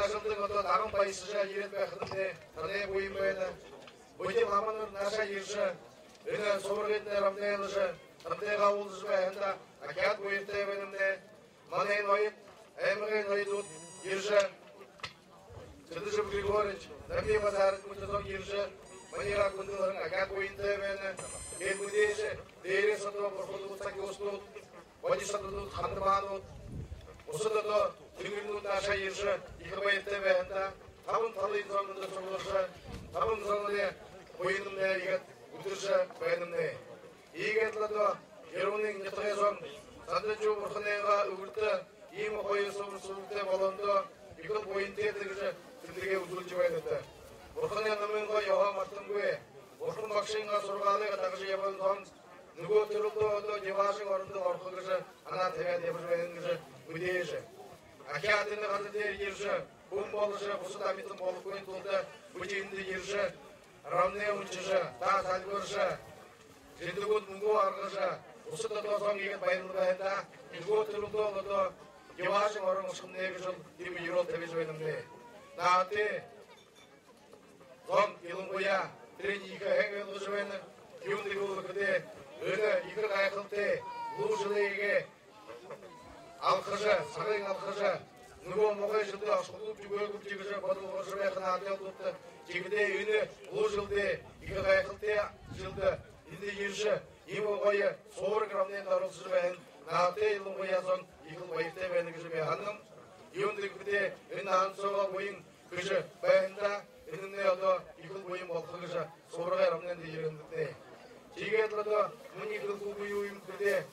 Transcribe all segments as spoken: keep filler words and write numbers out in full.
ажалда одоо даган баясажа ерээд байхадамнай танай буян байна. Бидэ ламанар наашаа ерэжэ, энэ субаргыетнай рамнайлажа, рамнайгаа уулзажа байхада ахяад буянтай байнамнай. Манай ноёд, аймагай ноёдууд ерэжэ, Сэдэжаб Григорьевич, Дамби-Базарыт мэтэ зон ерэжэ, манайгаа хүндэлһэн ахяад буянтай байна. Эндэ мэдээжэ дээрээ садаа бурхадууд, сахюусадууд, бодисадууд, хандамаанууд, бусад одоо тэнгэриинүүд наашаа ерэжэ, ехэ баяртай байхада, табан талын зон мүндэ сугларжа, табан зоной буянмнай иигээд үдэржэ байнамнай. Иигээд лэ одоо Ерэнын нютагай зон Санданжуу бурханайнгаа үбэртэ иимэ гоё субарга субаргатай болоһондоо ехэл буянтай гэжэ тэмдэглэжэ үзүүлжэ байна даа. Бурханай номой ёһо мартангүй, Бурхан багшынгаа сургаалые дагажа ябаһан зон нүгөө түрэлдөө одоо Диваажан орондо орохо гэжэ һанаа табяад ябажа байһан гэжэ мэдээжэ. Ахяад энэ газар дээрэ ерэжэ, хүн боложо, бусад амитан болохогүйн тула бидэ эндэ ерэжэ, рамнай уншажа, даа зальбаржа, жэндэгүүд мүнгөө гаргажа, бусад одоо зон иигээд баярлажа байхада, нүгөө түрэлдөө одоо Диваажан орон ошохомнай гэжэл иимэ юрөөл табижа байнамнай. Наһатай зон, илангаяа тэрэниие ехэ һайн ойлгожо байна. Юундэб гэхэдэ, энэ ехэ гайхалтай луу жэлээ иигээд алхажа, сагые алхажа, нүгөө могой жэлдэ ошохогүйбди, үгэгүйбди гэжэ бодолжо байха наһатай болодог. Тиихэдээ энэ луу жэлдэ, ехэ гайхалтай жэлдэ эндэ ерэжэ, иимэ гоё субарга рамнайда оролсожо байһан наһатай, илангаяа зон ехэл баяртай байна гэжэ би һананам. Юундэб гэхэдэ, энэ наһан соогоо буян хэжэ байхада, энэмнай одоо ехэл буян болохо гэжэ субаргын рамнайда ерэһэндэтнай. Тиигээд лэ одоо минии хэлэхэ үгэ юу юм гэхэдэ,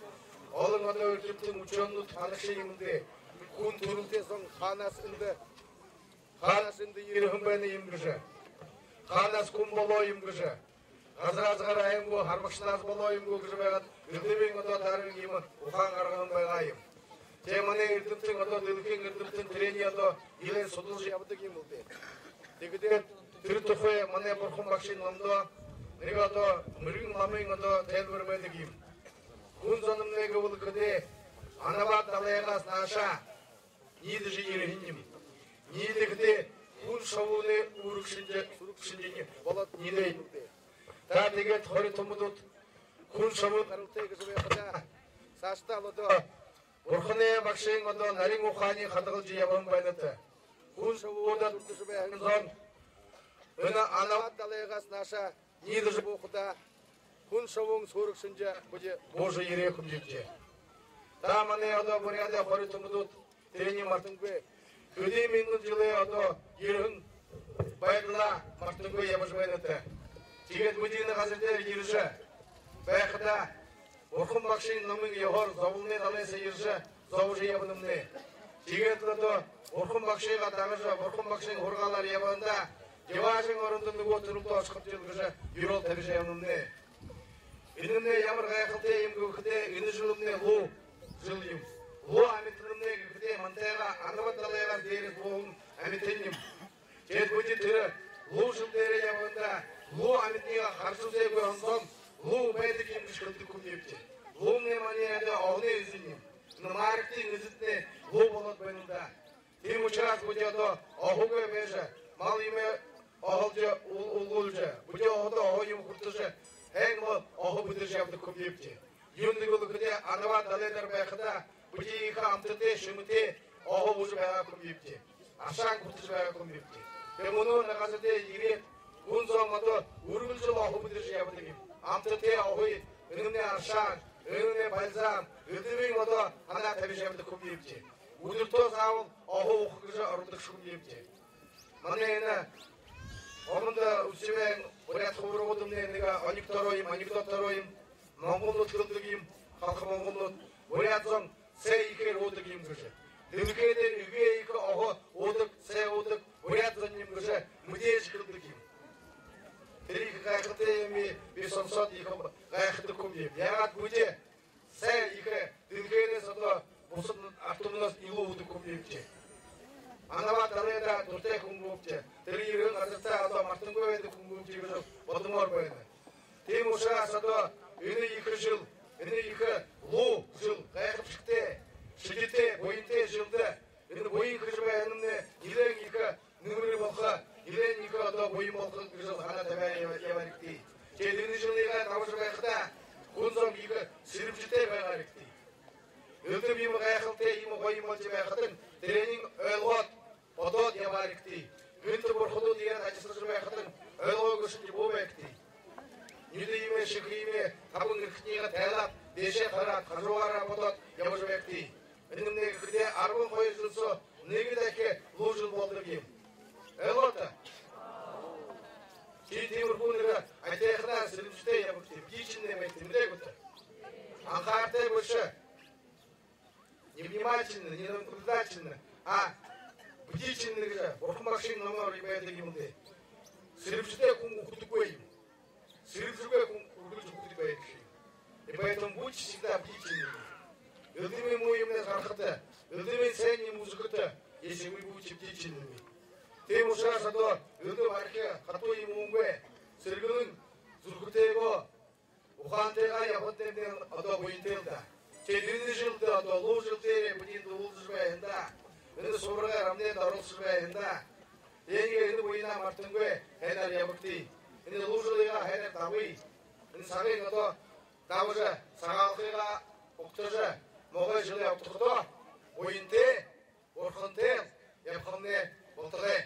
олон одоо эрдэмтэн, учёнууд һанагша юм даа. Хүн түрэлтэй зон хаанаас эндэ, хаанаас эндэ ерэһэн байна юм гэжэ, хаанаас хүн болоо юм гэжэ, газараа гараа юм гү, һарбагшанһаа болоо юм гү гэжэ байгаад, эрдэмэй одоо даран иимэ ухаан гаргаһан байгаа юм. Тээ манай эрдэмтэн, одоо дэлхэйн эрдэмтэн тэрэниие одоо нилээд судалжа ябадаг юм бэлэй. Тиихэдээ тэрэ тухай манай Бурхан багшын номдо нэгэ одоо мэргэн ламын одоо тайлбари байдаг юм. Хүн зомнай гэбэл гэхэдэ, Анабад далайһаа наашаа ниидэжэ ерэһэн юм. Ниидэхэдээ хүн шубуунай үүрэг шэнжэ, үүрэг шэнжэ болоод ниидээ юм даа. Та тиигээд хори түмэдүүд, хүн шубуун гаралтай гэжэ байхада, саашадаа лэ одоо Бурханай багшын одоо нарин ухааниие хадагалжа ябаһан байна даа. Хүн шубуунай үдэшэ байһан зон энэ Анабад далайһаа наашаа ниидэжэ буухадаа, хүн шубуун үүрэг шэнжэ бидэ буужа ерээ хүм бибди. Та манай одоо Буряадай хори түмэдүүд тэрэниие мартангүй. Хэды мянган жэлэй одоо ерэһэн байдалаа мартангүй ябажа байна даа. Тиигээд бидэ энэ газар дээрэ ерэжэ байхада, Бурхан багшын номой ёһоор зоболоной далайһаа ерэжэ, зобожо ябанамнай. Тиигээд лэ одоо Бурхан багшыгаа дагажа, Бурхан багшын һургаалаар ябаһандаа, Диваажан орондо нүгөө түрэлдөө ошохобди гэжэ юрөөл табижа ябанамнай. Энэмнай ямар гайхалтай юм гэхэдэ, энэ жэлнай луу жэл юм. Луу амитанмнай гэхэдэ, мантайгаа Анабад далайһаа дээрэ бууһан амитан юм. Тиигээд бидэ тэрэ луу жэл дээрэ ябаһандаа, луу амитаниие хаража үзөөгүй һэн зон луу байдаг юм гэжэ хэлэдэг хүм бибди. Луумнай манай одоо оһоной эзэн юм. Энэ Марагтын эзэдтнай луу болоод байна даа. Тиимэ ушарһаа бидэ одоо оһогүй байжа, мал юумэ оһолжо, ул-, улгуулжа, бидэ одоо оһо юумэ хүртэжэ, һайн лэ оһо бэдэржэ ябадаг хүм бибди. Юундэб гэхэдэ, Анабад далай дээрэ байхада бидэ ехэ амтатай, шэмэтэй оһо уужа байгаа хүм бибди. Аршаан хүртэжэ байгаа хүм бибди. Тээ мүнөө энэ газар дээрэ ерээд, хүн зон одоо үргэлжэ оһо бэдэржэ ябадаг юм. Амтатай оһо, энэмнай аршаан, энэмнай бальзам, эрдэмэй одоо һанаа табижа ябадаг хүм бибди. Үдэртөө заабол оһо уухаа гэжэ оролдогшо хүм бибди. Манай энэ Омондо үсэжэ байһан буряад хубарагуудмнай нэгэ онигтороо юм, анекдотороо юм. Монголнууд хэлэдэг юм, халха монголнууд. Буряад зон сай ехээр уудаг юм гэжэ. Дэлхэй дээрэ эгээ ехэ оһо уудаг, сай уудаг буряад зон юм гэжэ мэдээжэ хэлэдэг юм. Тэрэ ехэ гайхалтай юумые би сонсоод, ехэ гайхадаг хүм биб. Яагаад бидэ сай ехэ дэлхэйһээ одоо бусад арад түмэнһөө илүү уудаг хүм бибди. Анабад далайда дуратай хүм бибди. Тэрэ ерэһэн газартаа одоо мартангүй байдаг хүм бибди гэжэ бодомоор байна. Тиимэ ушарһаа одоо энэ ехэ жэл, энэ ехэ луу жэл, гайхамшагтай, шэдитэй, буянтай жэлдэ энэ буян хэжэ байһанымнай нилээн ехэ Аригты. Гэнтэ бурхадууд иигээд ажаллажа байхадань ойлгоогүй шэнги бү байгты. Нюдэ иимэ, шэхэ иимэ, табан эрхэниие тайлаад, дээшээ хараад, хажуугаараа бодоод ябажа байгты. Энэмнай гэхэдэ арбан хоёр жэл соо нэгэ дахин луу жэл болодог юм. Ойлгоо гүт? Ши тиимэрхүү нэгэ айтайханаар сэрэмжэтэй ябагты, бдительный байгты, мэдээ гүт? Анхаралтай бэшэ. Не внимательно, не наблюдательно, а бдительно гэжэ Бурхан багшын номоор байдаг юм даа. Сэрэмжэтэй хүн үхэдэггүй юм. Сэрэмжэгүй хүн үргэлжэ үхэдэг байдаг юм. И поэтому будьте всегда бдительными. Элдэбын муу юумэнһээ гарахада, элдэбын сайн юумэ үзэхэдэ, если вы будете бдительными. Тиимэ ушарһаа одоо элдэб архи хатуу юумэ үгэнгүй, сэргэлэн зүрхэтэйгөө, ухаантайгаа ябахадамнай одоо буянтай л даа. Тиигээд энэ жэлдэ одоо луу жэл дээрээ бидэ эндэ уулзажа байһандаа, энэ субарга рамнайда оролсожо байһандаа, тиигээд энэ буянаа мартангүй һайнаар ябагты. Энэ луу жэлыгаа һайнаар дабая. Энэ сагые одоо дабажа, Сагаалганаа угтажа, могой жэлээ угтахадаа буянтай, бурхантай ябахамнай болтогой.